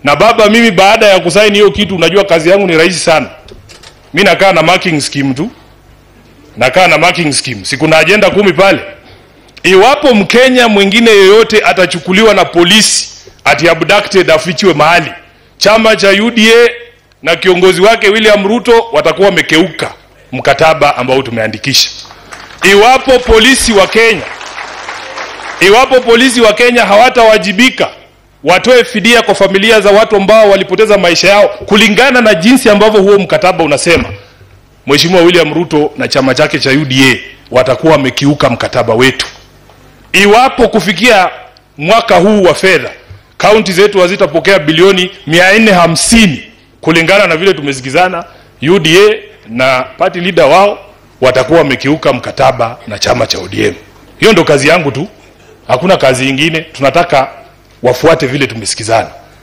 Na baba, mimi baada ya kusaini hiyo kitu, unajua kazi yangu ni rahisi sana. Mimi nakaa na marking scheme tu. Nakaa na marking scheme. Si kuna agenda 10 pale? Iwapo Mkenya mwingine yeyote atachukuliwa na polisi ati abducted afichiwe mahali, chama cha UDA na kiongozi wake William Ruto watakuwa wamekeuka mkataba ambao tumeandikisha. Iwapo polisi wa Kenya hawatawajibika, watoe fidia kwa familia za watu ambao walipoteza maisha yao kulingana na jinsi ambavyo huo mkataba unasema, Mheshimiwa William Ruto na chama chake cha UDA watakuwa wamekiuka mkataba wetu. Iwapo kufikia mwaka huu wa fedha kaunti zetu hazitapokea bilioni 450 kulingana na vile tumesikizana, UDA na party leader wao watakuwa wamekiuka mkataba na chama cha ODM. Hiyo ndo kazi yangu tu. Hakuna kazi nyingine. Tunataka wafuate vile tumesikizana.